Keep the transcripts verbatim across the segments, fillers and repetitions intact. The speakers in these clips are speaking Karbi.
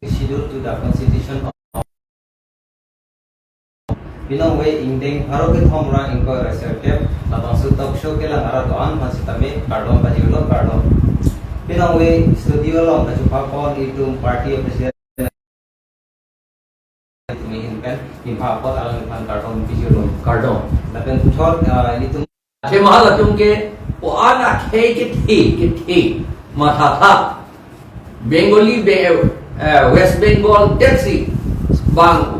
Schedule to the Constitution of Pinangve ingdeng pharo kethom ra ingkoi ra serkep, labangso talk show kelang arat do-an aphan sitame kardom pajirlo, kardom. Pinangve studio along kachupha pon itum party president tumi hin pen, itum apot alangphan kardom pajirlo, kardom. Lapen puthot, ah, itum Athema halatum ke, o an akhei kethe, kethe, mathatha. Bengali, Be-, eh, West Bengal, detsi bang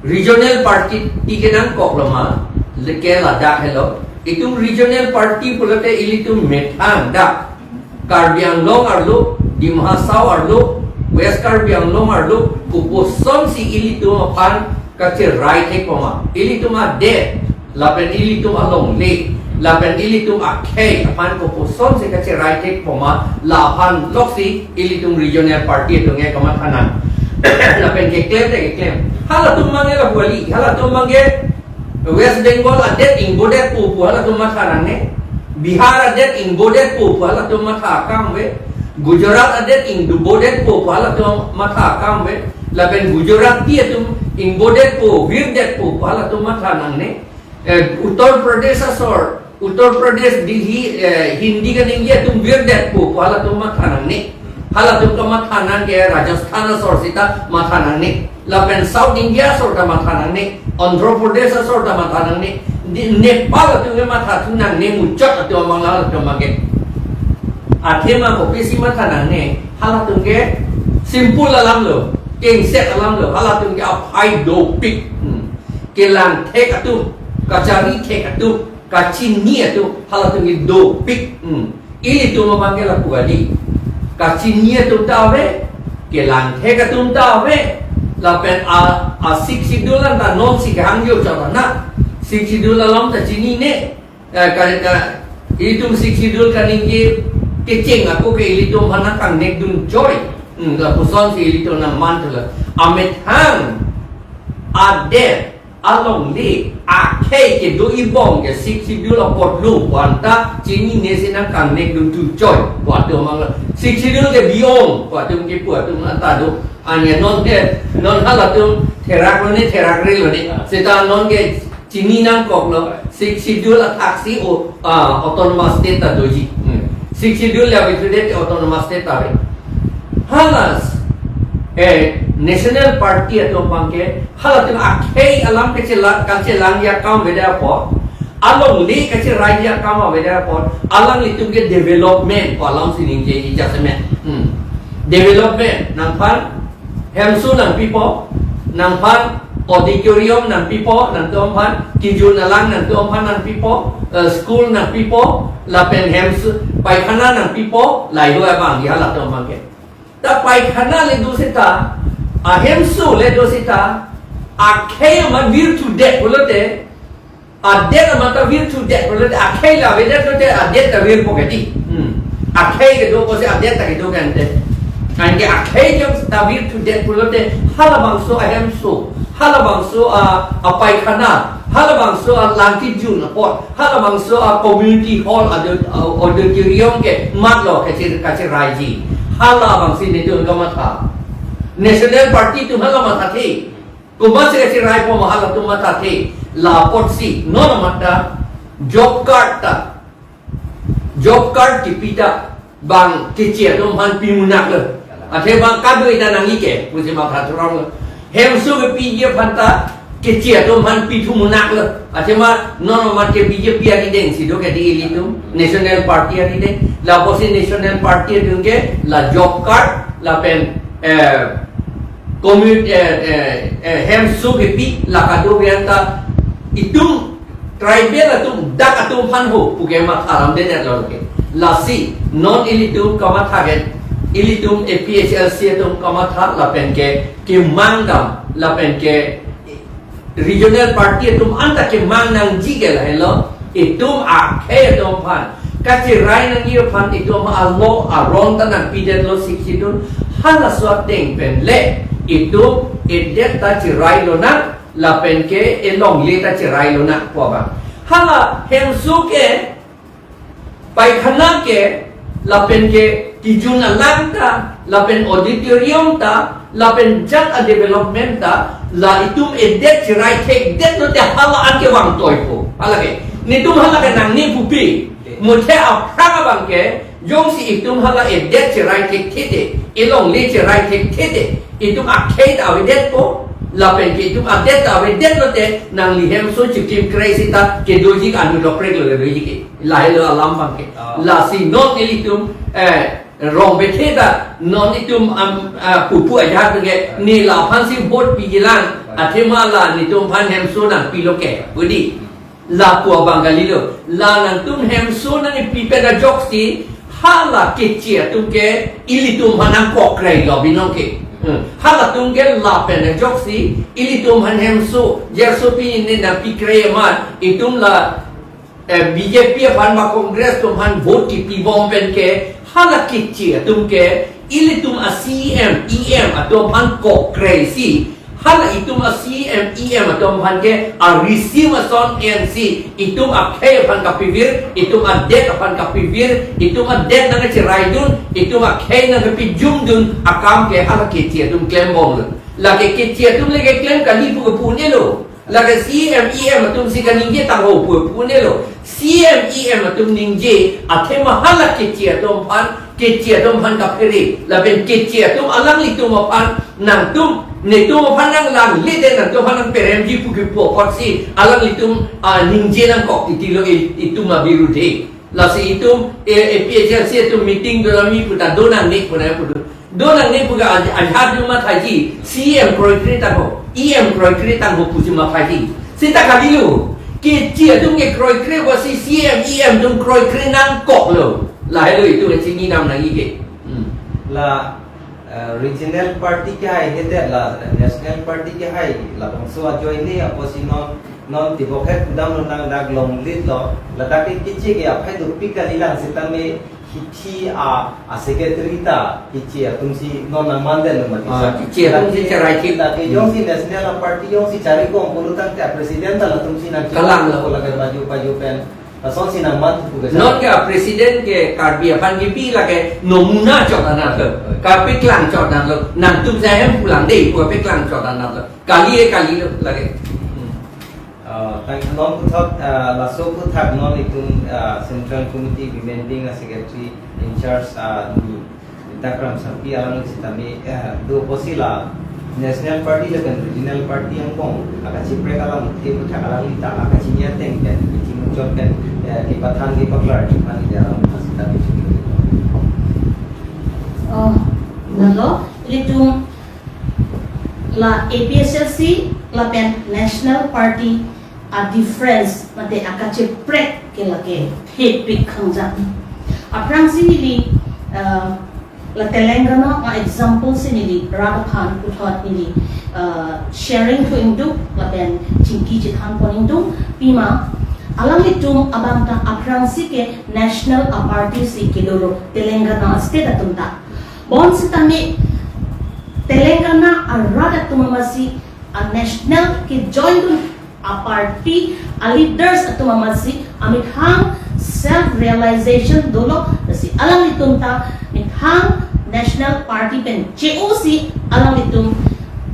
regional party ti kenangkok lo ma, leke ladak helo. Itum regional party pulote ilitum methang dak Karbi Anglong arlo, Dima Hasao arlo, West Karbi Anglong arlo, kopuson si ilitum aphan kacherai thek poma. Ilitum adet, lapen ilitum alongle, lapen ilitum akhei aphan kopuson si kacherai thek poma, laphan loksi ilitum regional party atum ke kamatha nang. Lapen keklem te keklem. Halatum abangke la puali, halatum abangke West Bengal adet ingbodetpo pu halatum matha nangne. Bihar adet ingbodetpo pu halatum matha akam ave. Gujarat adet ingbodetpo pu halatum matha akam ave. Lapen Gujarati atum ingbodetpo, virdetpo pu halatum matha nangne. Eh, Uttar Pradesh asor, Uttar Pradesh, Delhi, eh, Hindi kaningje atum virdetpo pu halatum matha nangne. Halatum kamatha nang ke Rajasthan asor sita matha nangne. Lapen South India asor ta matha nangne. Andhra Pradesh asor ta matha nangne. Di-, Nepal atum ke mathathu nangne, muchot atum abang halatum abangke. Athema kopisi matha nangne, halatum ke simple alam lo, kengset alam lo, halatum ke aphai dopik. Hmm. Kelang thek atum, kachari thek atum, kachini atum, halatum ke dopik. Hmm. Ilitum abangke la puali. Kachini atum ta ave, kelang thek atum ta ave, lapen a, a Sixth Schedule an ta nonsi kehang yo chot na. Sixth Schedule along ta chinine. Eh, ka, ka, ilitum Sixth Schedule kaningje kecheng ako ke ilitum aphan nangkangnek dun choi. Hmm, lapuson si ilitum nangman thulo. Amethang adet alongle akhei kedo ibong ke Sixth Schedule apotlo pu anta chinine si nangkangnek dun thu choi pu atum abang. Sixth Schedule ke bi-ong pu atum ke pu atum anta do. Ane non ke, non halatum therak lone, therak re lone. Seta non ke chini nangkok lo, Sixth Schedule athaksi o, ah, autonomous state ta doji. Hmm. Sixth Schedule le abithudet autonomous state ta re. Halas, eh, National Party atum abangke, halatum akhei alam kachela-, kachelangji akam avedet apot, alongle kacheraiji akam avedet apot, alanglitum ke development pu alam si ningjeji jasemet. Hmm. Development, nangphan hemso nangpipo, nangphan auditorium nangpipo, nangtumphan kijun alang nangtumphan nangpipo, eh, school nangpipo, lapen hemso, paikhana nangpipo, lahei abang di halatum abangke. Ta paikhana le do seta, ahemso le do seta, akhei amat virthudet pulote, adet amat ta virthudet pulote, akhei la avedet lote adet ta virpo kedi. Hmm. Akhei kedo pusi adet ta kedo kante. Anke akhei jong ta virthudet pulote, halabangso ahemso, halabangso a, apaikhana, halabangso alang kijun apot, halabangso a community hall, ado, a, auditorium ke matlo kache-, kacheraiji. Halabangsi netum kamatha. National Party atum hala mathathe. Komatsi kacheraipo ma halatum mathathe, la apotsi non amat ta job card ta, job card kipi ta bang keche atum aphan pimunak lo. Athe bang kadokave ta nangji ke pusi matha thurong lo. Hemso kepiji aphan ta keche atum aphan pithumunak lo. Athema non amat ke B J P arideng si do kedi ilitum, National Party arideng. La apotsi National Party atum ke la job card lapen, eh, commute, eh, eh, eh, hemso kepi la kadokave anta itum tribal atum, dak atum aphan ho puke matha alam dedet lo ke. Lasi non ilitum kamatha ke, ilitum A P H L C atum kamatha lapen ke kemang dam lapen ke regional party atum anta kemang nangji ke lahelo, itum akhei atum aphan kacherai nangji aphan itum alo arong ta nangpidetlo Sixth Schedule. Halaso ateng pen le itum edet ta cherai lonang lapen ke elongle ta cherai lonang pu abang. Hala hemso ke, paikhana ke, lapen ke kijun alang ta, lapen auditorium ta, lapen jat a-development ta, la itum edet cherai thekdetlo te hala an kevang toipo. Hala ke. Netum hala ke nangne pupe. Muthe aphrang abang ke, jongsi itum hala edet cherai thekthe te, elongle cherai thekthe te, itum akhei ta avedetpo, lapen ke itum adet ta avedetlo te, nangli hemso chikimkre sita, kedoji ka anu doprek lo kedoji ke. Lahelo alam abang ke. Ah. Lasi non ilitum, eh, rong bethe ta, non itum am, ah, pupu ajahak ke, ne laphan si vote pijilang, athema la netum aphan hemso nangpilo ke, budi. Lapu abang kalilo, la nangtum hemso nangkepi pen ajoksi, hala keche atum ke, ilitum aphan nangkokre lo binong ke. Hmm. Halatum ke lapen ajoksi, ilitum aphan hemso, jerso pine nangpikre amat, itum la eh, B J P aphan ba Congress atum aphan vote kipibom pen ke, hala keche atum ke, ilitum a-C E M, E M atum aphan kokre si, hala itum a-C E M, E M atum aphan ke, a-receive ason en si, itum akhei aphan kapivir, itum adet aphan kapivir, itum adet nangkacheraidun, itum akhei nangkapijumdun, akam ke hala keche atum klembomlo. Lake keche atum le keklem kali pu kepu-un-elo. Lake C E M, E M atum si kaningje tangho pu kepu-un-elo. C E M, E M atum ningje, athema hala keche atum aphan, keche atum aphan kaphere. Lapen keche atum alanglitum aphan, nangtum, netum aphan nanglangle te nangtum aphan nangperemji pu kepu apotsi, alanglitum, ah, ningje nangkok titilo i-, itum abirudhe. Lasi itum, eh, A P H L C atum meeting do nangji pu ta do nangne pu nangpu do. Do nangne pu ke aj-, ajahak do mathaji, C E M kroikre tangho, E M kroikre tangho pusi mathaji. Sita kalilo, keche atum ke kroikre pusi C E M, E M atum kroikre nangkoklo. Lahelo itum kachini nam nangji ke. Hmm. La, eh, regional party kehai hedet la, national party kehai labangso ajoine apotsi non, non tibok het kudam lo nang dak longlitlo, ladak ke keche ke aphai dopik kalilang sitame hithi a, a-secretary ta keche atum si non nangmandet lo mati. Ah, sa. Keche atum si cherai thek. Lake jongsi national party jongsi chari kong pulu tangte a-president ta latum si nang kalang lo. Lake baju baju pen. Lason si nangman thupu ke sa. Non ke a-president ke Karbi aphan kebi lake nomuna chot anat lo. Kapeklang chot anat lo. Nangtum sa hem pulang dei, kapeklang chot anat lo. Kali e kalilo lake. Hmm. Ah, tang non puthot, ah, laso puthot non itum, ah, Central Committee Women Wing a-secretary in charge, ah, ni Takram Sangpi alang sitame, ah, do apotsi la national party lapen regional party angbong akachiprek alamthe puthot alangli ta akachini ateng pen, kachini chot pen, eh, kepathan kepaklar chuphan dia alam sitame chini. Oh, nalo, ilitum la A P H L C lapen National Party a-difference mate akachiprek ke lake thepik khangjang. Aphrangsi neli, uh, la Telangana a-example si neli rat aphan puthot neli, uh, sharing thu-ingduk lapen chingki chethanpon-ingduk pima alanglitum abang ta aphrangsi ke national a-party si kedolo Telangana state atum ta. Bonsitame Telangana arat atum amatsi a-national kejoindun a-party a-leaders atum amatsi amethang self-realization dolo, lasi alanglitum ta methang national party pen che-osi alanglitum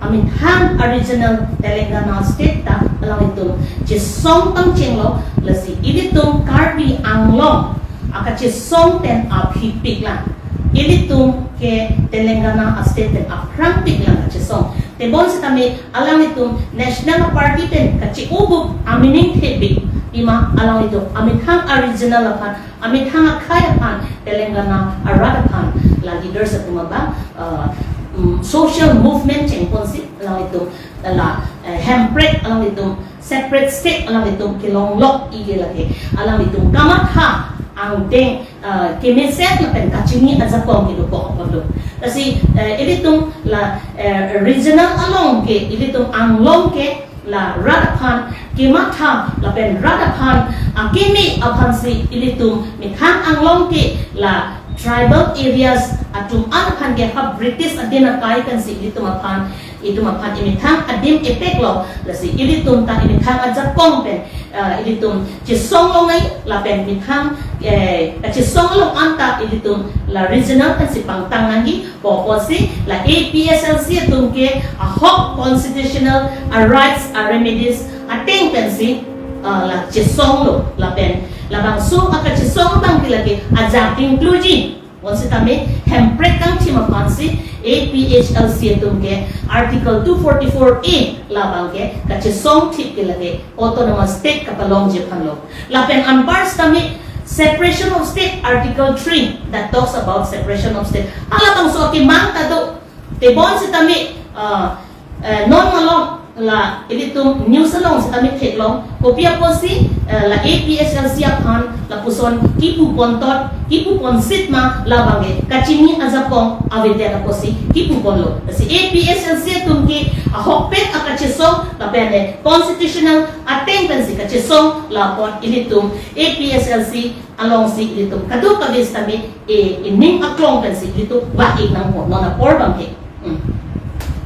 amethang a-regional Telangana state ta alanglitum chesong pangchenglo, lasi ilitum Karbi Anglong akachesong pen aphi piklang. Ilitum ke Telangana a-state pen aphrang piklang kachesong. Tebonsitame alanglitum national party pen kache-obup amining thepik pima alanglitum amethang a-regional aphan, amethang akhei aphan, Telangana arat aphan la leaders atum abang, uh, mm, social movement chengponsi alanglitum la, eh, hemprek alanglitum separate state alanglitum kelonglok-i ke lake alanglitum kamatha angdeng, ah, kemesen lapen kachini ajakong kedokok apotlo. Lasi, eh, ilitum la, eh, regional along ke, ilitum Anglong ke la rat aphan kematha lapen rat aphan akeme aphansi ilitum methang Anglong ke la tribal areas atum an aphan ke ha British adin akai pensi ilitum aphan Itum aphan emethang adim epek lo, lasi ilitum ta emethang ajakong pen, eh, ilitum chesong longnai, lapen methang, eh, kachesong along anta ilitum la regional pensi pangtang nangji, pu apotsi la A P H L C atum ke ahok constitutional a rights a remedies ateng pensi, eh, la chesong lo, lapen labangso akachesong abang ke lake ajak include ji. Bonsitame Hemprek kangthim aphansi A P H L C atum ke Article two forty-four A labang ke kachesong thip ke lake autonomous state kapalongji aphan lo. Lapen anpar sitame separation of state, Article three, that talks about separation of state. Halabangso akemang ta do. Tebonsitame, ah, eh, non malom la ilitum news along sitame theklong, kopi apotsi, eh, la A P H L C aphan lapuson kipu pontot, kipu ponsit ma, labang ke kachini ajakong avedet apotsi kipu ponlo. Si A P H L C atum ke ahokpet akachesong, lapen, eh, constitutional ateng pensi kachesong, la apot ilitum A P H L C alongsi ilitum kadokave sitame, eh, ining aklong pensi ilitum vak-ik nangpo non apor abang ke. Hmm.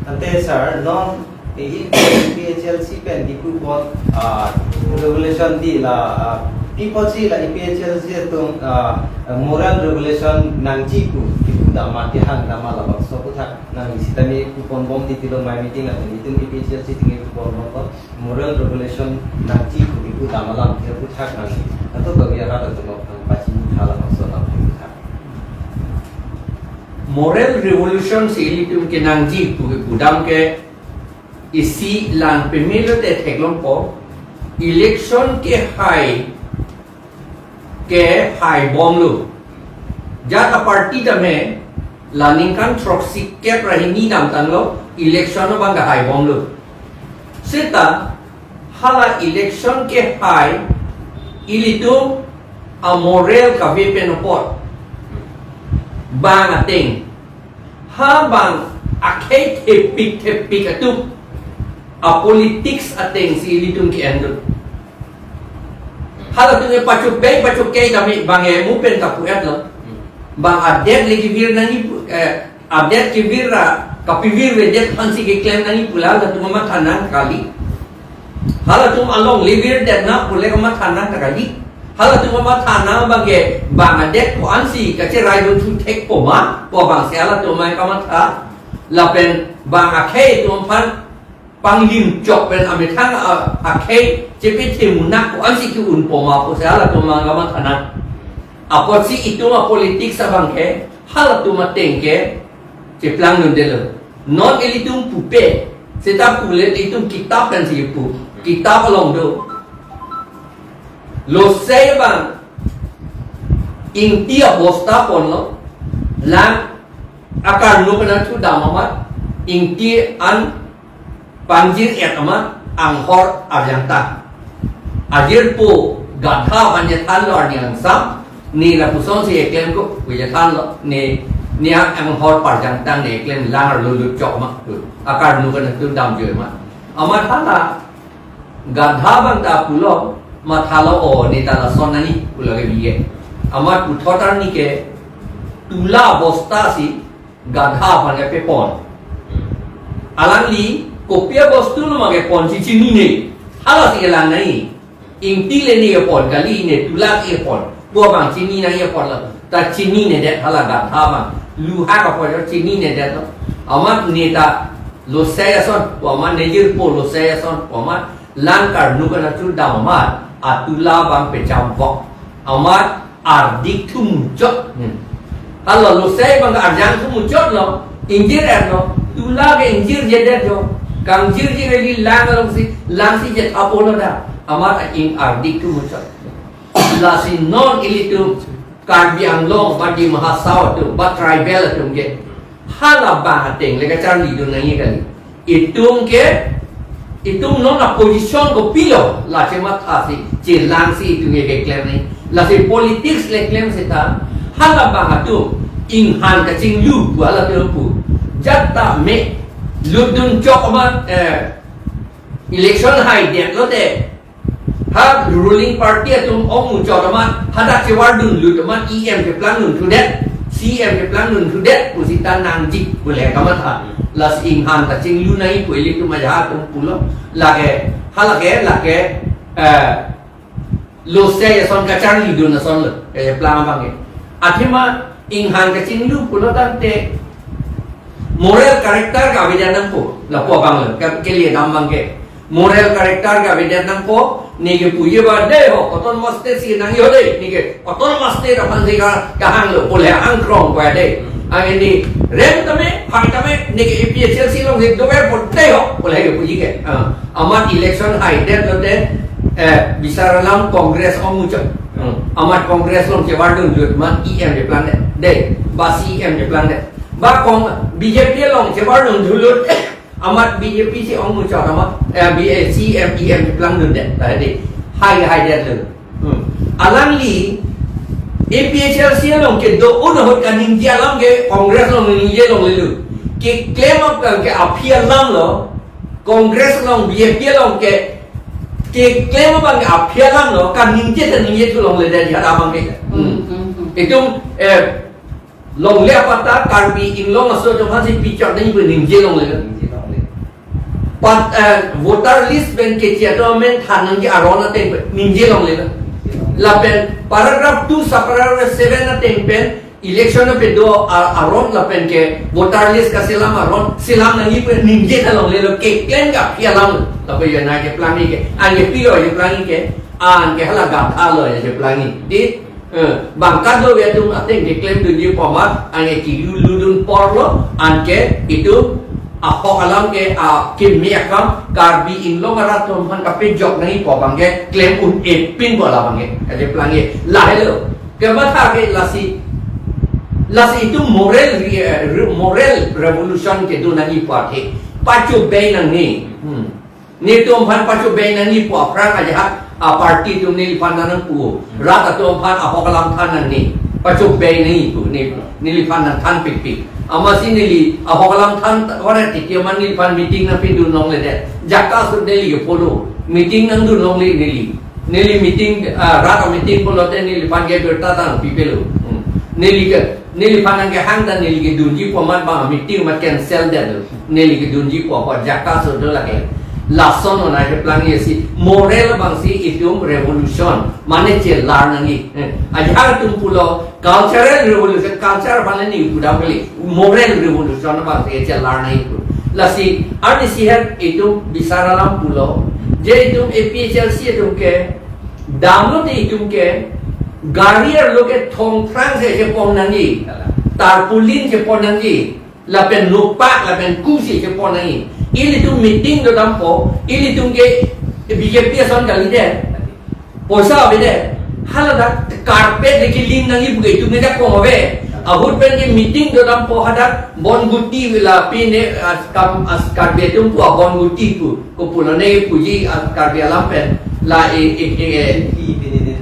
Ante sir, non, eh, A P H L C pen kipu pon, ah, regulation di la, ah, pi apotsi la A P H L C atum, ah, moral regulation nangji pu kipu dam ma, kehang dam ma, labangso aphuthak nangji sitame kipu pon bomdi tilo, mai meeting atum itum A P H L C atum kipu pon bomlo. Moral regulation nangji pu kipu dam alam ke aphuthak nangji. Ato kami arat atum aphan pachini tha labangso alam aphuthak. Moral revolution si ilitum ke nangji pu kipu dam ke isi lang pemelo te theklongpo, election kehai, kehai bomlo. Jat aparty tame la ningkan throksi kep ra hini damtanglo, election abang kehai bomlo. Seta hala election kehai ilitum amoral kave pen apot bang ateng, ha bang akhei thepik thepik atum apolitics atengsi ilitum ke-en do. Halatum ke pachuk bei pachuk kei kami bang emu pen kapu-et lo. Bang adet le kevir nangji pu, eh, adet kevir ra kapevir vedet aphansi keklem nangji pu la halatum amatha nang kali. Halatum alongle virdet nang pu le kamatha nang kali. Halatum amatha nang abang ke bang adet ko-ansi kacherai dun thu thekpo ma, ko abangsi halatum amai kamatha. Lapen bang akhei atum aphan panglim chok pen amethang a, akhei chepethe munak ko-ansi ke-unpo ma pusi halatum amai kamatha nang. Apotsi itum apolitics abang ke halatum ateng ke cheplang dundelo. Non ilitum pupe, seta pule itum kitap pensi pu. Kitap along do. Losei abang ingti abosta ponlo, lang akarnu pen thu dam amat, ingti an pangjir-et amat, anghor arjangtang. Ajirpo gadha aphan chethanlo arni angsam, ne lapusonsi eklem ko, pu chethanlo, ne, ne anghor parjangtang ne eklem, lang arlo lut chok amat, akarnu pen thu damjoi amat. Amat hala gadha abang ta pulo, mathalo o, ne ta lason nangji pulo ke biye. Amat puthot arni ke tula bosta si gadha aphan kepepon. Alangli kopi abostu lo ma kepon si chinine. Halasi kelang nangji. Ingti le ne kepon kali, ne tula si kepon. Pu abang chini nangji apotlo. Ta chininedet hala gadha abang. Luha kapon chininedet lo. Amat ne ta losei ason, pu amat nejirpo losei ason, pu amat lang karnu pen thu dam amat, atula abang pecham vok. Amat ardik thu muchot. Hmm. Hala losei abang arjang thu muchotlo, ingjir-etlo, tula ke ingjirjedet jo. Kangjirji kali lang alongsi, langsi jet apolo da. Amat ing ardik thu muchot. Lasi non ilitum Karbi Anglong, ba Dima Hasao atum, ba tribal atum ke halabang ateng le kacharli dun nangji kali. Itum ke, itum non aposition kopilo, la chemathasi, chelangsi itum ke keklem nangji. Lasi politics le klem seta, halabang atum, inghan kachinglu, pu halatum pu. Jat ta me, lut dun chok amat, eh, election haidet lote, ha ruling party atum ong muchot amat, hadak chevar dunlut amat, E M cheplang dun thudet. C M keplang nun thudet pusita nangji pule kamatha. Lasi inghan kachinglu nangji pu ilitum ajahak atum pulo. Lake, halake, lake, eh, lose ason kacharlidun ason lo, eh, plang abang ke. Athema inghan kachinglu pulo tangte moral character ke avedet nangpo, lapu abang lo, ke, kele dam abang ke. Moral character ke avedet nangpo, neke puji ba dei ho, autonomous state si nangji ho dei, neke autonomous state aphan si ka, kahang lo, pule angkrong ko dei. Anke ne rem tame, hang tame, neke A P H L C along si dover po dei ho, pule ke puji ke. Ah, amat election haidet lote, eh, bisar alam Congress ong muchot. Hmm. Amat Congress along chevardun jut man E M keplang det. Dei, ba C M keplang det. Ba kong B J P along chevardun julut. Amat B J P si ong muchot amat, eh, B A C M E M keplang dundet. Tadi. Hai, haidet lo. Hmm. Alangli A P H L C along kedo-an ahut kaningje alam ke Congress along ningje longlelo. Keklem abang ke aphi alam lo. Congress along B J P along ke, keklem abang ke aphi alam lo. Kaningje ta ningje thu longledet ya abang ke. Hmm. Hmm, hmm, hmm. Itum, eh, longle apata Karbi Anglong aso atum aphan si pichot nangji pu ningje longle. Ningje longle. Pat, eh, voter list pen keche atum amen than nangji aron ateng pen ningje longle. Ningje longle. Lapen paragraph two subparagraph seven ateng pen election ape do a-, aron lapen ke voter list kaselam aron selam nangji pu ningje ta longlelo, keklem ke aphi alam. Lapen ya nangkeplang ke, anke pilo keplang ke, anke hala gatha lo ya keplang. Di Eh, bang kadokave atum ateng keklemdunji pu amat, anke keluludun apor lo, anke itum ahok alam ke, a, keme akam, Karbi Anglong arat atum aphan kapejok nangji pu abang ke, klem un-epin pu labang ke, kacheplang ke, lahelo. Kematha ke lasi, lasi itum moral re-, re-, moral revolution kedo nangji pu athe, pachobei nangne. Hmm. Netum aphan pachobei nangji pu aphrang ajahak, a party atum neliphan nangpu. Rat atum aphan ahok alam than nangne. Pachobei nangji pu ne, neliphan nangthan pikpik. Amatsi neli ahok alam than ta-, ore titi amat neliphan meeting nangpidun longledet. Jaka sut neli ke follow. Meeting nangdun longle neli. Neli meeting, ah, rat meeting pulote neliphan ke birta tang pipelo. Hmm. Neli ke, neliphan nangkehang ta neli kedunji pu amat bang meeting amat cancel det. Neli kedunji pu apo jaka so do lake. Lason nangkeplang isi moral abang si itum revolution. Mane chelar nangji. Eh, ajahak atum pulo cultural revolution, culture aphan neli pudam kali. Moral revolution abang si chelar nangji pu. Lasi arnisi het itum bisar alam pulo. Je itum A P H L C atum ke damlote itum ke gari arlo ke thongphrang si chepon nangji. Tarpaulin chepon nangji. Lapen nopak, lapen kusi chepon nangji. Ilitum meeting dodampo, ilitum ke B J P ason kalidet. Poisa avedet. Hala dak carpet le kiling nangji pu ke itum ke jakong ave. Ahut pen ke meeting dodampo hadak bonguti vela pine as kam as Karbi atum pu bonguti pu. Kopulone puji, ah, Karbi alam pen. La e, e, e, e,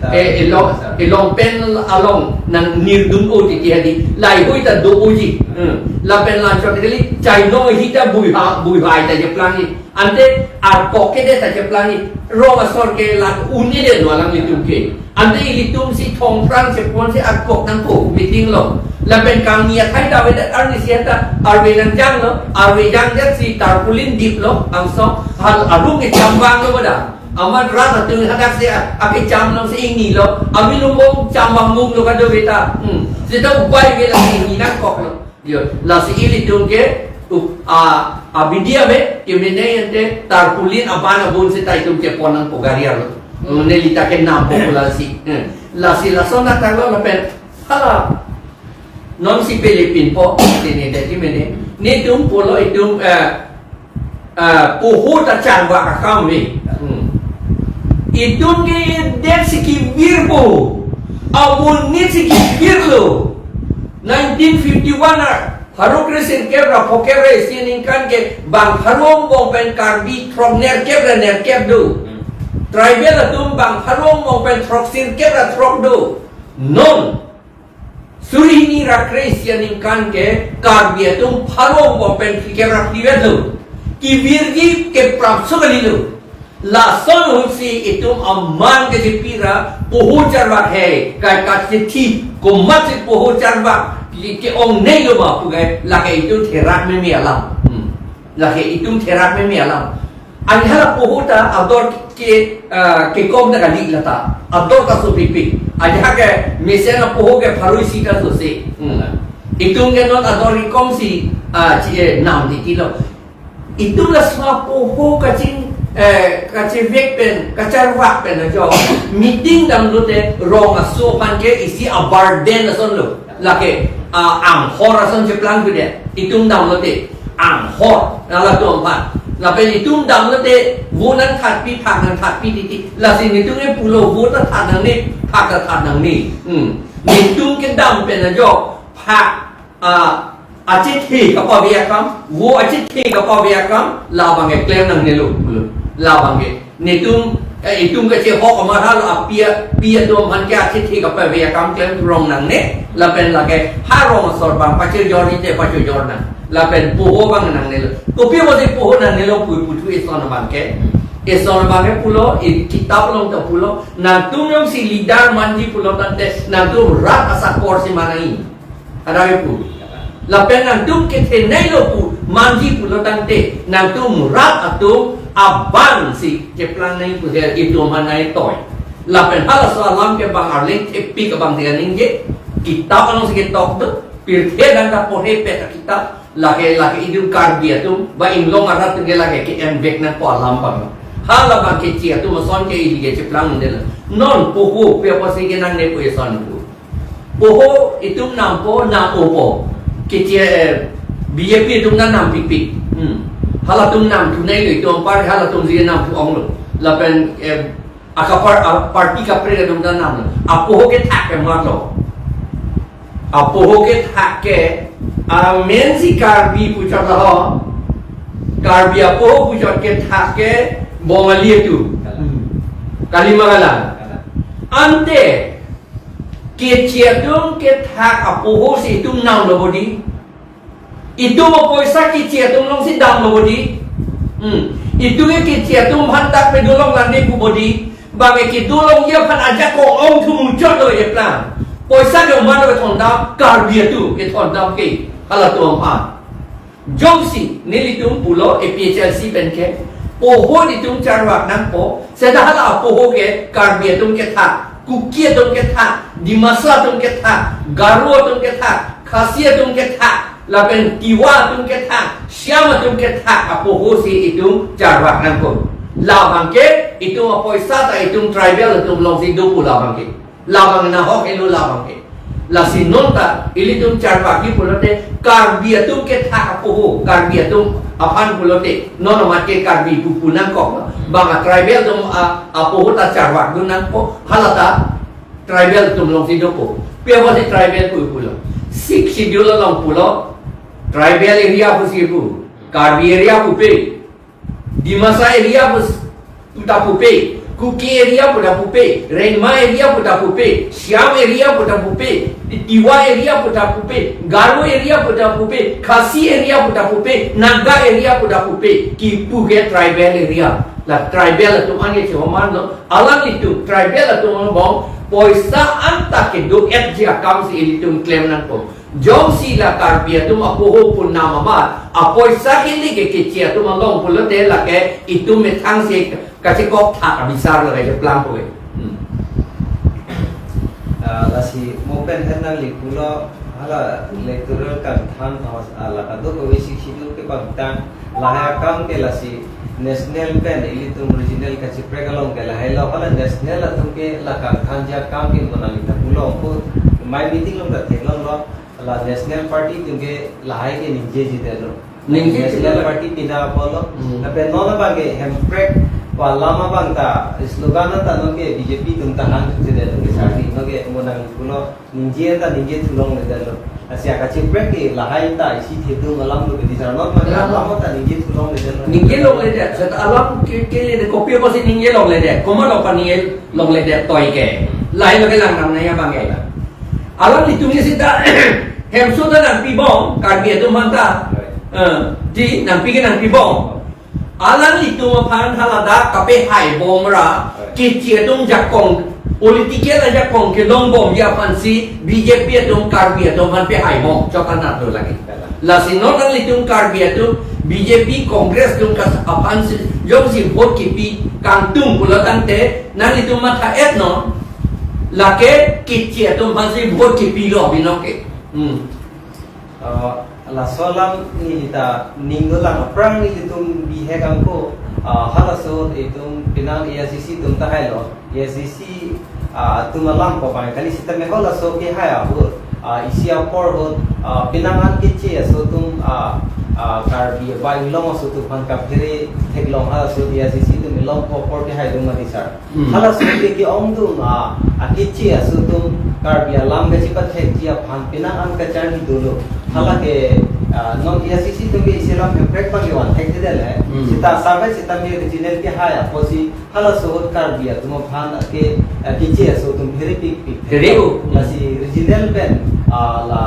e, e long, e long pen along nangnirdun-o titi hadi. Laheihui ta do-oji. Hmm. Lapen lanchot kali, chaino hita buiha, buihai ta cheplangji. Ante arpok kedet ta cheplangji. Rong asor ke la un-edet lo alanglitum ke. Ante ilitum si thongphrang cheponsi arpok nangpo meeting lo. Lapen kangni athai ta avedet, arnisi ta arve nangjang lo, arve jangdet si tarpaulin dip lo, angso hal arung kecham vang lo pada. Amat rat atum hadak si a-, akecham along si ingni lo, ami lumbong cham vang mung lo kadokave ta. Hmm. Seta upai ave lasi ingni nangkok lo. Yo, lasi ilitum ke, up-, a, abidi ave, kemene ante tarpaulin aban abun seta itum chepon nangpo gari arlo. Hmm. Neli ta kenampo pu lasi. Hmm. Lasi lason athak lo lapen. Hala. Non si Philippine po, sini dati mene. Netum pulo itum, eh, eh, poho ta charvak akam ave. Hmm. Itum ke det si kevir po. Amonit si kevir lo. Nineteen fifty-one ar, pharo kresirkep ra phokep ra isi aningkan ke bang pharo angbong pen Karbi throk nerkep ra nerkep do. Tribal atum bang pharo angbong pen throksirkep ra throk do. Non suri hini ra kre isi aningkan ke Karbi atum pharo angbong pen phlikep ra phlivet lo. Kevirji ke prapso kali lo. Lason ahut si itum aman ke jepi ra poho charvak he, kai kachethi komat si poho charvak, Ke, ke-ong nei lo ma pu ke, lake itum therak meme alam. Hmm. Lake itum therak meme alam. Anha la poho ta ador ke, ah, kekom ta kali lata. Ador ta sopikpik. Anha ke mesen apoho ke pharo isi ta sose. Hmm. Itum ke non ador kekom si, ah, chi, eh, nam titi lo. Itum laso apoho kaching, eh, kachevek pen, kacharvak pen ajo. Meeting damlote rong aso aphan ke isi a-burden ason lo. Lake, ah, anghor ason cheplang tu de. Itum damlote anghor. Halatum aphan. Lapen itum damlote vo nangthatpi, phak nangthatpi titi. Lasi netum ke pulo vo ta that nangne, phak ta that nangne. Hmm. Netum kedam pen ajo. Phak, ah, achethe kapave akam, vo achethe kapave akam, labang ke klem nangnelo, labang ke. Netum, eh, itum kachehok amat hal api, api atum aphan ke achethe kapave akam klem rong nangne, lapen lake ha rong asor abang pachojor ite pachojor nang, lapen poho abang nangnelo. Kopi apotsi poho nangnelo pu puthu eson abang ke. Eson abang ke pulo, e kitap along ta pulo, nangtum jongsi leader manji pulo tangte, nangtum rat asakor si manai. Ada pu. Lapen nangtum kethenei lo pu manji pulo tangte, nangtum rat atum abang si cheplang nai pu he itum manai toi. Lapen halaso alam ke bang arleng thepik abang dia ningje. Kitap along si ketok tu, pirthe dan ta porhe pet akitap, lake, lake itum Karbi atum, ba inglong arat atum ke lake ke-envek nangpo alam abang. Halabang kechi atum ason ke ili ke cheplang mundel. Non poho, pi apotsi ke nangne pu eson pu. Poho itum nampo, nam-opo. Kechi, eh, B J P itum na nampikpik. Hmm. Halatum namthu nei lo, itum apar halatum si namthu ong lo. Lapen, eh, akapar, a, party kaprek atum ta nam lo. Apoho kethak ke mat lo. Apoho kethak ke, amen si Karbi puchot lo ho. Karbi apoho puchot kethak ke Bongali atum. Hmm. Kali ma kalang. Ante, kechi atum kethak apoho si itum nam lo bodi. Itum apoisa kechi atum along si dam lo bodi. Hmm. Itum ke kechi atum aphan dak pe dolong lande pu bodi. Bang ke dolongji aphan ajakong ong thu muchot lo eplang. Poisa ke oman lo kethondam, Karbi atum kethondam ke. Halatum aphan. Jongsi nelitum pulo A P H L C pen ke, poho netum charvak nangpo, seta hala apoho ke Karbi atum kethak, Kuki atum kethak, Dimasa atum kethak, Garo atum kethak, Khasi atum kethak, lapen Tiwa atum kethak, Shyam atum kethak apoho si itum charvak nangpo. Labang ke itum apoisa ta itum tribal atum along si dopo labang ke. Labang nahok helo labang ke. Lasi non ta ilitum charvakji pulote Karbi atum kethak apoho, Karbi atum aphan pulote non amat ke Karbi pupu nangkok. Bang a tribal atum a, apoho ta charvak dun nangpo, halata tribal atum along si dopo. Pi apotsi tribal pu pulo? Sixth Schedule along pulo, tribal area pusi pu, Karbi area pupe. Dimasa area pu ta pupe, Kuki area pu ta pupe, Rengma area pu ta pupe, Shyam area pu ta pupe, Tiwa area pu ta pupe, Garo area pu ta pupe, Khasi area pu ta pupe, Naga area pu ta pupe, kipu ke tribal area. La tribal atum anke si oman lo, alanglitum tribal atum angbong, poisa anta kedo-etji akam si ilitum klem nangpo. Jongsi la Karbi atum apoho pu nam amat, apoisa kele ke kechi atum along pulote lake itum methang si kachekok thak abisar lake cheplang po ke. Hmm. Ah, lasi mo pen hen nangli pulo, hala electoral kangthan thos, ah, la kadokave Sixth Schedule kepangtang, lahai akam ke lasi national pen ilitum regional kachiprek along ke lahai lo, hala national atum ke la kangthanji akam ke mo nangli ta pulo pu, mai meeting along ta theklonglo, la national party atum ke lahai ke ningjeji detlo. Ningjeji detlo. National party pina apotlo. Hmm. Lapen non abang ke Hemprek pu alam abang ta slogan ta non ke B J P atum ta hangji detlo ke sardi, non ke mo nangli pulo ningje ta ningje thulongledetlo. Lasi akachiprek ke lahai ta isi thedung alam lo bedi jar non mane. Ya. Alam ta ningje thulongledetlo. Ningje longledet, seta alam ke, kele de kopi apotsi ningje longledet. Komat lo pa ningje longledet toi ke. Lahai lo kelang nam nai abang ke. Alanglitum ke seta hemso ta nangpibom, Karbi atum aphan ta. Right. Eh, di nangpi ke nangpibom. Alanglitum aphan haladak kapehaibom ra, kechi atum jakong, Political ajakong kelongbomji aphansi B J P atum Karbi atum aphan pehai bom chot anat lo lagi. Lasi non nanglitum Karbi atum B J P Congress atum kas aphansi jongsi vote kipi kangtung pulo tangte nanglitum matha-et non, lake Keche atum aphansi vote kipilo abinong ke. Hmm. Ah, laso alam neli ta ning dolang, aphrang nelitum bihek angko, ah, halaso itum penang A I C C atum ta hailo, A I C C, ah, atum alam ko bang kali sitame halaso kehai ahut, ah, isi apor ahut, ah, penang an Keche aso atum, ah, ah, Karbi ba Inglong aso atum aphan kaphere theklong halaso A I C C atum ilong ko apor kehai dum mati sir. Hmm. Halaso ke ke-ongdung, ah, a Keche aso atum Karbi alam kachepathekji aphan penang an kacharli dolo. Hala ke, ah, non A I C C atum ke isi alam hemprek abang ke van thekthedet le. Hmm. Seta survey sitame regional kehai apotsi halaso ahut Karbi atum aphan ke, ah, Keche aso atum pherepikpik. Phere-o. Hmm. Lasi regional pen, ah, la,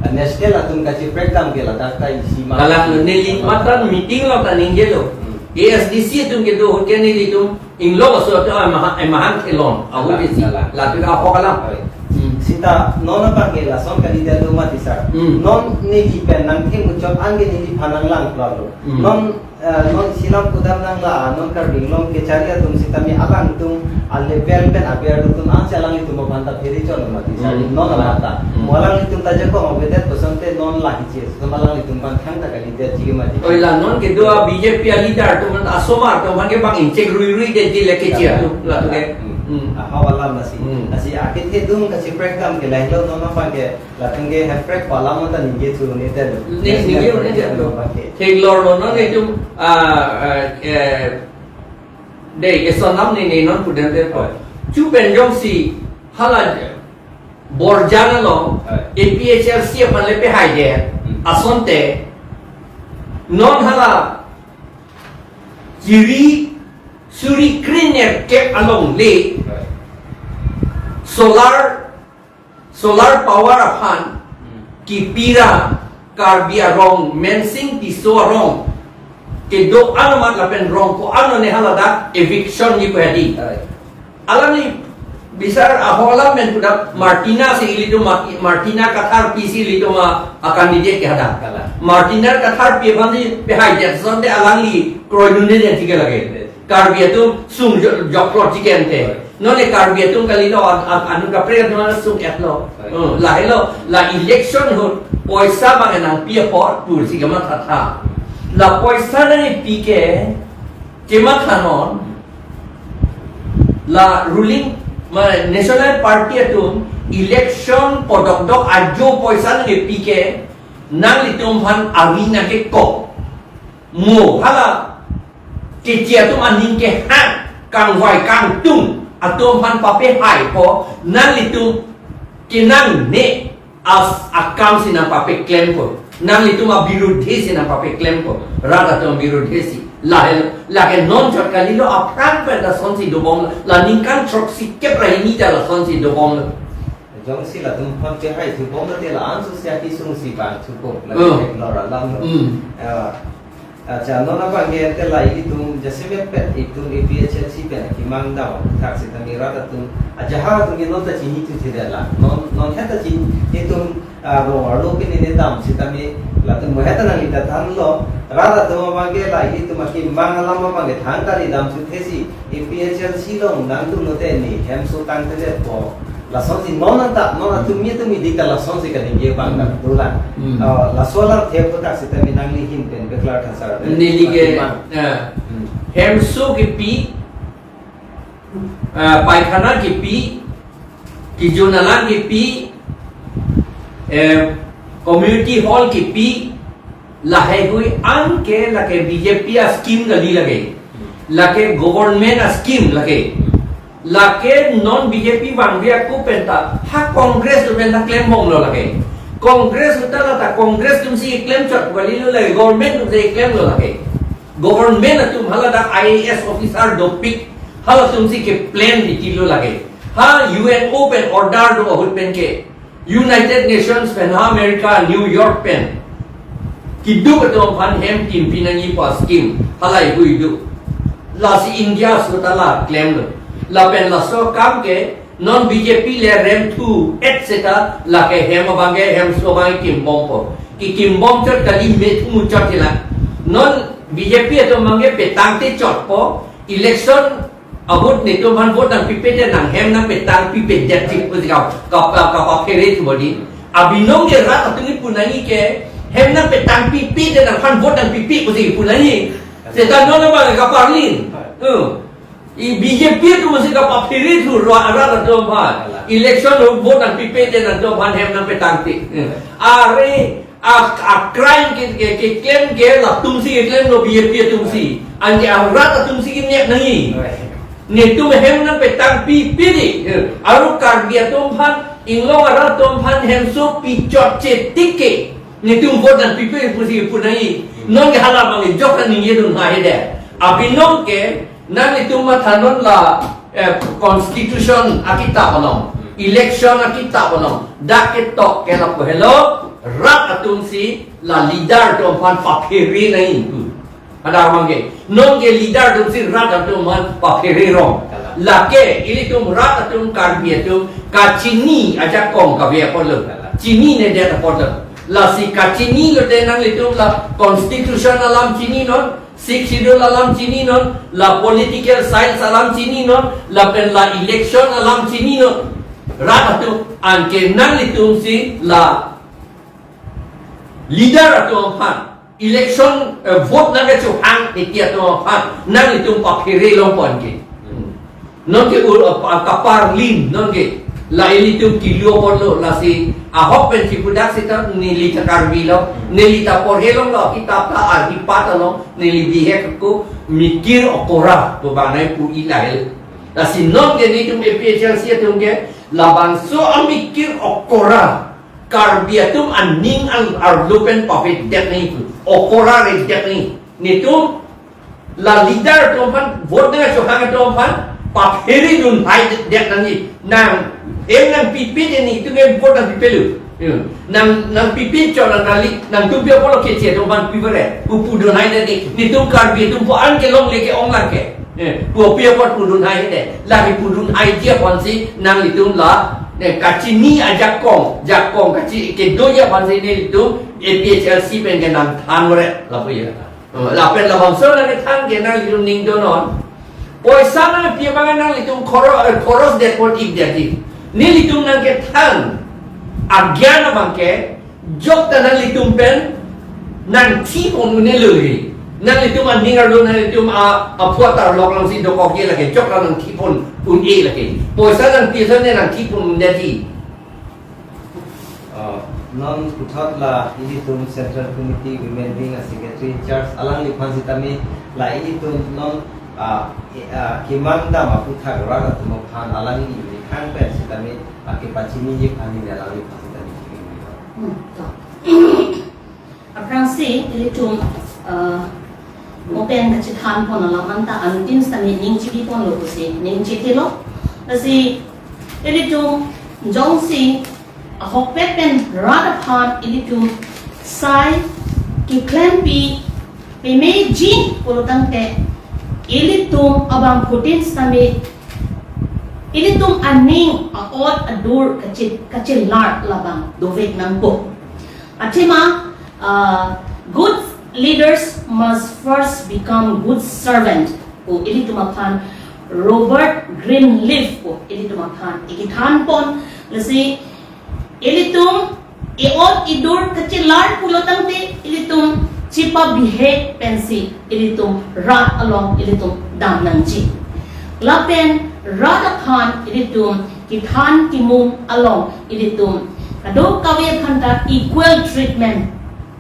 ah, national atum kacheprek dam ke ladak ta isi ma. Kalang neli matan meeting along ta ningjelo. Hmm. A S D C atum kedo ahut ke nelitum Inglong aso atum emahan, emahan kelong. Ahut Kalang, isi. Kalang. Latum ahok alam. Oi. Hmm. Seta non abang ke lason kalidet lo mati sir. Hmm. Non neli pen nangthim muchot an ke neliphan nanglang klalo. Hmm. Non, eh, non isi alam kedam nangla, non Karbi Anglong kachari atum sitame alangtum a level pen aber atum ansi alanglitum aphan ta phere chot lo mati sir. Hmm. Non amat ta. Hmm. Mo alanglitum ta jakong avedet pu asonte non la Keche aso atum alanglitum aphan thangta kalidetji ke mati. Oi, la non kedo a B J P a leader atum asomar atum aphan ke bang inchek ruirui detji le Keche atum latum ke. Hmm. Hmm. Ahok alam lasi. Hmm. Lasi akethe dum kacheprek dam ke lahelo non abang ke latum ke hemprek pu alam ta ningje thu ne tel. Ni, ningje thu ne tel. Abang ke. Theklong lo non itum, ah, ah, eh, dei, eson nam ni ni non pudam de ko. Oi. Chu pen jongsi hala Borjan along, oi, A P H L C aphan le pehai de, hmm, asonte non hala kiri suri krenerkep along le, oi, solar, solar power aphan, hmm, kipi ra Karbi arong, Mensing Tisso arong kedo-an amat lapen rong ko-an ne haladak eviction ji pu hadi. Oi. Alangli bisar ahok alam pen pudam Martina si ilitum ma-, Martina Katharpi si ilitum a, a candidate ke hadak. Kalang. Martina Katharpi aphansi pehai det asonte alangli kroidunde detji ke lake. Yes. Karbi atum sung jo-, joklo chicken te. Right. Non le Karbi atum kalilo an, an, anu kaprek atum sung-etlo. Right. Hmm, lahelo, la election ahut poisa bang nangpi apot pusi kamathatha. La poisa nangpi ke, chematha non, la ruling, ma, National Party atum election podokdok ajo poisa nangpi ke, nanglitum aphan avi nangkekok. Mo hala Keche atum aning kehang, kangvai kangtung atum aphan papehai ko, nanglitum kenangne as akam si nangpapeklem ko, nanglitum abirudhe si nangpapeklem ko, rat atum abirudhe si. Lahel, lake non chot kalilo, aphrang pen ta asonsi dobom, la ningkan throksi kep ra hini ta lasonsi dobom. Jongsi latum aphan pehai thubom te la ansu si akesung si bang thupo, la, oh, theklong alam lo. Hmm. Ah, acha, non abang ke te la ilitum jasemet pen itum A P H L C pen kemang dam thak sitame rat atum, ajahak atum ke non ta chinithuthedet la. Non, non het ta chin, itum, ah, rong arlo pini ne dam sitame latum mo het ta nangli ta thanlo. Rat atum abang ke la ilitum akemang alam abang ke thangta ri dam suthe si A P H L C along nangtum note ne hemso tangtedetpo. Lasonsi non anta, non atum mi atum mi dik ta lasonsi kaningje abang ta, hmm, dolang. Hmm. Ah, laso alam thep ta sitame nangli ahin pen beklar thasar. Neli ke, bang. Eh, hmm, hemso kipi, eh, paikhana kipi, kijun alang kipi, eh, community hall kipi, lahaihui anke lake B J P a scheme kali lake. Lake government a scheme lake. Lake non B J P vangve ako pen ta, ha Congress atum pen ta klembomlo lake. Congress atum ta la ta Congress atumsi klem chot kalilo lake, government atumsi klemlo lake. Government atum haladak I A S officer dopik, halatumsi ke plan ditilo lake. Ha U N O pen order do ahut pen ke. United Nations pen ha America, New York pen keduk atum aphan hem kimpi nangji pu scheme halaihui do. Lasi India aso ta la klemlo. Lapen laso akam ke non B J P le remthu et seta lake hem abang ke hemso abang kimbompo. Kikimbom chot kali, me thu muchot sila. Non B J P atum abang ke petang te chotpo, election ahut netum aphan vote nangpipe te nang hem nangpetang pipe det tik pusi ka, ka, ka, kapaphere thu bodi. Abinong ke rat atum kipu nangji ke hem nangpetang pipe te nangphan vote nangpipe pusi kipu nangji. Seta non abang kaparlin. Hmm. I B J P atum si kapaphere thu ra, rat atum aphan. Election ahut vote nangpipe te nangtum aphan hem nangpetang tik. Hmm. Are a, a crime ke, ke, keklem ke latum si keklemlo, B J P atum si. Anke a rat atum si kinep nangji. Netum hem nangpetang pipe di. Aru Karbi atum aphan, inglong arat atum aphan hemso pichotche tik ke netum vote nangpipe pusi pu nangji. Non ke hala abang ke jok ningje dun ha hede. Abinong ke nanglitum mathanon la, eh, constitution akitap along, election akitap along dak ketok ke lapu helo, rat atum si la leader atum aphan paphere nangji. Ada abang ke, non ke leader atum si rat atum aphan paphere rong. Lake ilitum rat atum, Karbi atum kachini ajakong kave apotlo. Chininedet apotlo. Lasi kachini lote nanglitum la constitution alam chininon, Sixth Schedule alam chininon, la political science alam chininon, lapen la election alam chininon. Rat atum, anke nanglitum si la leader atum aphan, election, eh, vote nangkachehang eti atum aphan nanglitum paphere longpo anke. Hmm. Non ke ur, eh, pa-, kaparlin, non ke la ilitum kilu apotlo, lasi ahok pen chipudak seta neli ta Karbi lo, neli ta porhe longlo, kitap ta arhi pat along neli bihek ko, mikir okora pu banai pu ilahel. Lasi non ke netum A P H L C atum ke labangso amikir okora Karbi atum aning al-, arlo pen pavedet nangji pu, okora redet nangji. Netum la leader atum aphan, vote nangkachehang atum aphan paphere dunhaidet nangji. Nang hem nangpipe te netum ke vote nangpipelo. Hmm. Nang, nangpipe chot nang kali, nangtum pi apotlo keche atum aphan pivere. Pu pudunhaidet nangji. Netum Karbi atum pu an kelongle ke-ong lang ke. Eh, pu pi apot pudunhai hede. Lake pudunhaiji aphansi nanglitum la, eh, kachini ajakong, jakong kachi kedoji aphansi nelitum A P H L C pen ke nangthanvore lapu ya. Eh, lapen labangso nangkethan ke nanglitum ning donon. Poisa nangpi abang nanglitum khoro-, eh, khoros det pon ik det ik. Nelitum nangkethan agyan abang ke jok ta nanglitum pen nangthipon un-e lule. Nanglitum aning arlo, nanglitum a, aphuthak arlo alongsi dokokji lake jok ta nangthipon un-e lake. Poisa nangpi asonne nangthipon un-e di. Uh, non puthot la ilitum Central Committee Women Wing a Secretary in Charge alangliphan sitame la ilitum non, uh, i-, uh, kemang dam aphuthak rat atum aphan alangli unikhang pen sitame, uh, kepachiniji aphan neli alangliphan sitame. Hmm, to. Aphrangsi, ilitum, uh, mo pen kachethan pon alam anta anuttin sitame ning chebi ponlo pusi ning chethelo. Lasi, ilitum jongsi ahokpet pen rat aphan ilitum sai keklempi pemeji pulo tangte, ilitum abangphutin sitame ilitum aning a-ot adur kache-, kachelar labang dovek nangpo. Athema, uh, good leaders must first become good servant pu ilitum aphan Robert Greenleaf pu ilitum aphan ikethan pon. Lasi ilitum i-ot idur kachelar pulo tangte ilitum chepabihek pensi ilitum rat along ilitum dam nangji. Lapen rat aphan ilitum kethan kemung along ilitum kadokave aphan ta equal treatment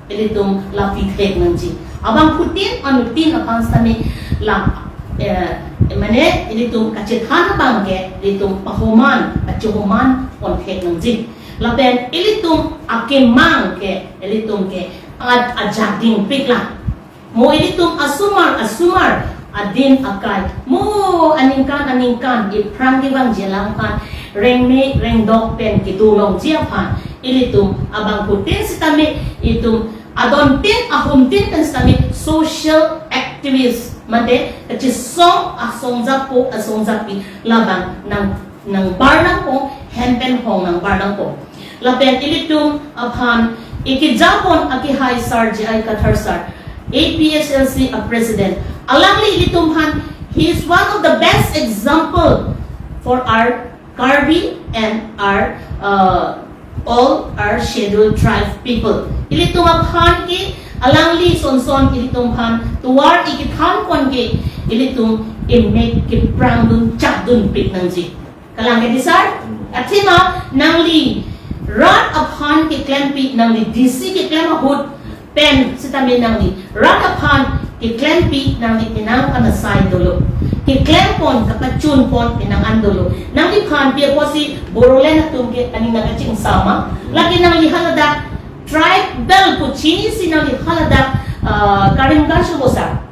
ilitum lapi thek nangji. Abangphutin anuttin aphan sitame la, eh, mane ilitum kachethan abang ke ilitum pahoman, pachohoman pon thek nangji. Lapen ilitum akemang ke ilitum ke a-, ajak dingpik la. Mo ilitum asomar, asomar adin akai, mo aningkan, aningkan iphrang kevangji alam aphan rengme rengdok pen kedo longji aphan ilitum abangphutin sitame, itum adontin ahumtin pen sitame social activist Mate kachesong asong japo asong japi labang nang nangbar nangpo, hem pen hong nangbar nangpo. Lapen ilitum aphan ikejapon akehai sar J I Kathar sar, A P H L C a president. Alangli ilitum aphan, he is one of the best example for our Karbi and our uh, all our scheduled tribe people. Ilitum aphan ke alangli sonson ilitum aphan tovar ikethan pon ke ilitum imek keprang dun chak dun pik nangji. Kalang ke di sar? Athema nangli rat aphan keklempi, nangli D C keklem ahut pen sitame nangli rat aphan keklempi nangli penang an asai dolo. Keklem pon kapachun pon penang an dolo. Nangli aphan pi apotsi Bodoland atum ke aning nangkachingsama. Lake nangli haladak tribal pu chinisi nangli haladak uh, Karimganj bosa.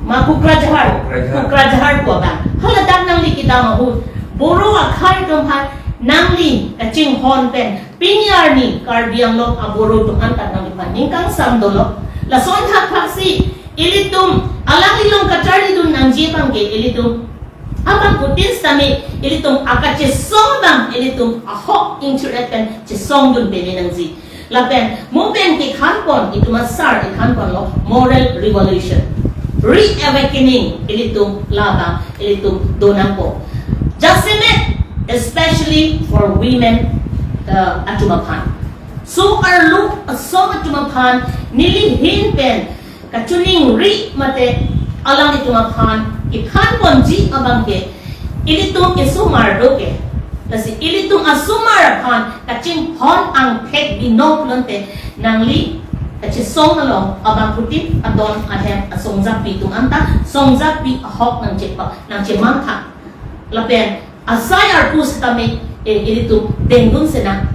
Ma Kokrajhar. Kokrajhar. Kokrajhar pu abang. Haladak nangli kedam ahut Boro akhai atum aphan nangli kachinghon pen pini arni Karbi Anglong a-Boro atum anta nangli aphan ning kangsam dolo. Lason thakthak si ilitum alangli along kacharli dun nangji abang ke ilitum abangphutin sitame ilitum akachesong abang ilitum ahok ingthir-et pen chesong dun peme nangji. Lapen mo pen kethan pon itum asar kethan ponlo moral revolution, reawakening ilitum labang ilitum do nangpo. Jasemet, especially for women uh, atum aphan. So arlo asong atum aphan neli ahin pen kachiningri mate alanglitum aphan kethan ponji abang ke ilitum isomar do ke. Lasi ilitum asomar aphan kachinghon angthek binong pulote nangli kachesong along abangphutin adon ahem asong japi atum anta song japi ahok nangchepa nangchemangthang. Lapen asai arpu sitame eh, ilitum dengdun senang.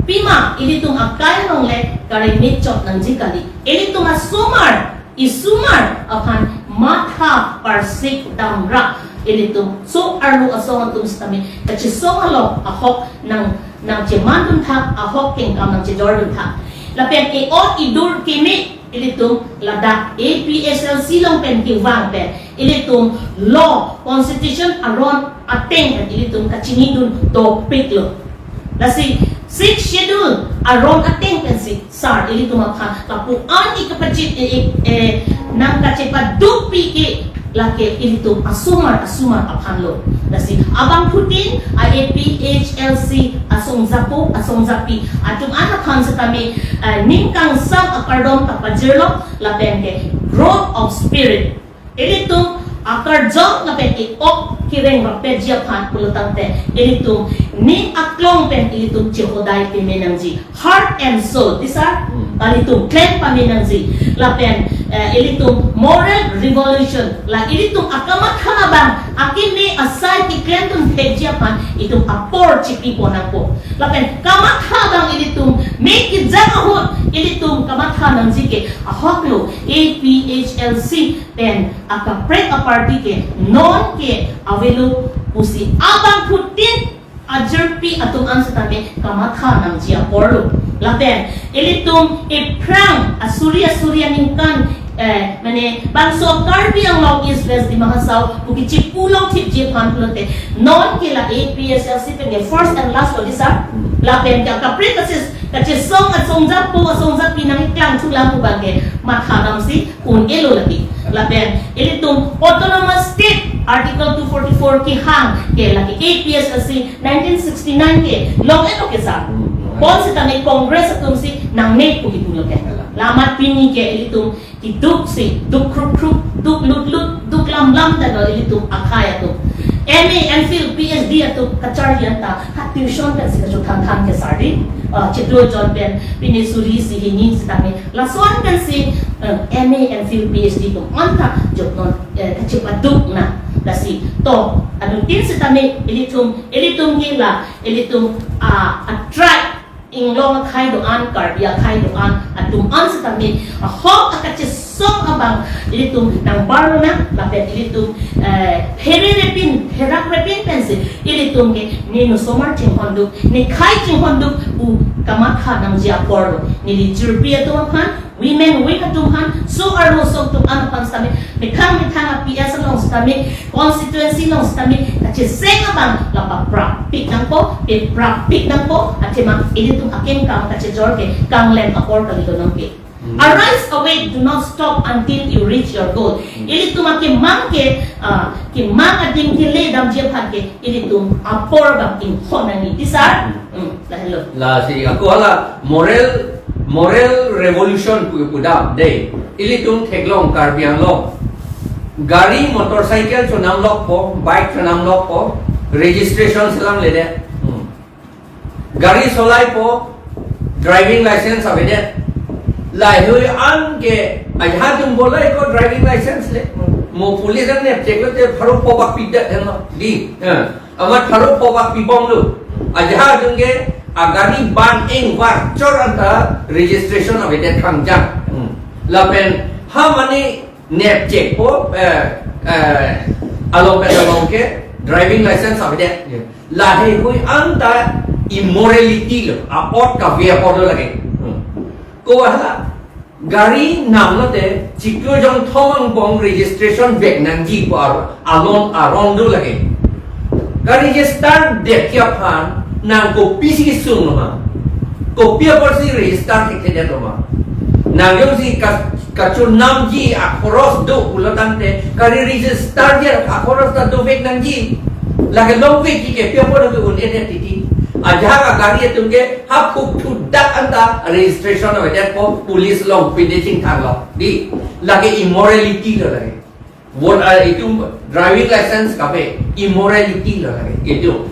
Pima ilitum akai along le kare mechot nangji kali. Ilitum asomar, isomar aphan matha parsik damra. Ilitum so arlo asong atum sitame kachesong along ahok nang nangcheman dun thak, ahok kengkam nangchejor dun thak. Lapen e-ot idur keme ilitum ladak A P H L C along pen kevang pen ilitum law constitution aron ateng pen ilitum kachini dun dopik lo. Lasi Sixth Schedule aron ateng pensi sar ilitum aphan lapu-an ikapachit e, e, e, nangkachepadukpi ke lake ilitum asomar asomar aphan lo. Lasi abangphutin a A P H L C asong japo asong japi atum an aphan sitame eh, ning kangsam akardom ta pajirlo lapen ke growth of spirit. Ilitum akarjong lapen e-ok kereng rapetji aphan pulotangte ilitum ning aklong pen ilitum chehodai peme nangji. Heart and soul, di sar? Hmm. Ilitum klem pame nangji. Lapen eh, ilitum moral revolution. La ilitum akamatha abang akeme asai keklem dun thekji aphan itum apor chipi pon nangpo. Lapen kamatha abang ilitum me kejang ahut ilitum kamatha nangji ke ahok lo A P H L C pen akaprek a-party ke non ke avelo pusi abangphutin ajirpi atum an sitame kamatha nangji apor lo. Lapen ilitum iphrang asuri asuri aningkan eh, mane bangso Karbi Anglong East West Dima Hasao pu kechipu longthipji aphan pulote non ke la A P H L C pen ke first and last lo di sar. Lapen ke kaprek kasis kachesong asong japo asong japi nangklang thulang pu abang ke matha damsi un-elo lagi. Lapen ilitum autonomous state article two forty-four kehang ke lagi A P H L C nineteen sixty-nine ke long-elo ke sar. Bonsitame Congress atum si nangmek pu kipu lo ke. Lamat pini ke ilitum kiduk si duk krup krup, duk lut lut, duk lam lam ta do ilitum akhai atum. M A, M Phil, P H D atum kacharli anta ha tuition pensi kachothan than ke sar di. Ah, chiklo jon pen pini suri isi hini sitame lason pensi eh, M A, M Phil, P H D atum anta joknon eh, kachepaduk na. Lasi to adutin sitame ilitum ilitum ke la ilitum a, a-tribe, Inglong akhai do-an, Karbi akhai do-an atum an sitame ahok akachis song abang ilitum nangbar lonang, lapen ilitum, eh, pherere pin, pherak repin pensi ilitum ke ne osomar chinghonduk, ne khei chinghonduk pu kamatha nangji apor lo. Neli jirpi atum aphan, women wing atum aphan, so-arlo song atum an aphan sitame, methang methang a-P S along sitame, constituency along sitame, kacheseng abang la paprapik nangpo, paprapik nangpo, athema ilitum akengkang kachejor ke kanglem apor kali lonang ke. Hmm. Arise, awake, do not stop until you reach your goal. Hmm. Ilitum akemang ke, ah, kemang adim kele damji aphan ke, ilitum apor abang inghon nangji. Di sir? Hmm. Hmm, lahelo. Lasi ako hala moral, moral revolution pu, pudam dei. Ilitum theklong Karbi Anglong. Gari, motorcycle chonam lokpo, bike chonam lokpo, registration selang ledet. Hmm. Gari solaipo, driving license avedet. Lahei hui an ke, ajahak atum bolai ko driving license le. Mo police an nepchek lote pharo pho bak pidet henlo. Di, eh, amat pharo pho bak pibom lo. Ajahak atum ke, agari ban eng var chor anta registration avedet khangjang. Hmm. Lapen, ha mane nepchekpo, eh, eh, along pen along ke driving license avedet. Lahei hui anta immorality lo, apot kave apot lo lake. Hmm. Ko hala, gari nam lote, chiklo jongthom angbong registration vek nangji pu ar-, alon aron do lake. Ka-register det aphan, nang kopisi sung lo ma. Kopi apotsi register thekthedet lo ma. Nang jongsi ka-, kachonamji akhoros do pulo tangte, kari register ji akhoros ta dovek nangji. Lake longvekji ke pi apot ke un-edet titi. Ajahak agari atum ke ha phuk thudak anta registration avedetpo police along pinde chingthang lo. Di, lake immorality lo lake. Bon, ah, itum driving license kave immorality lo lake. Itum.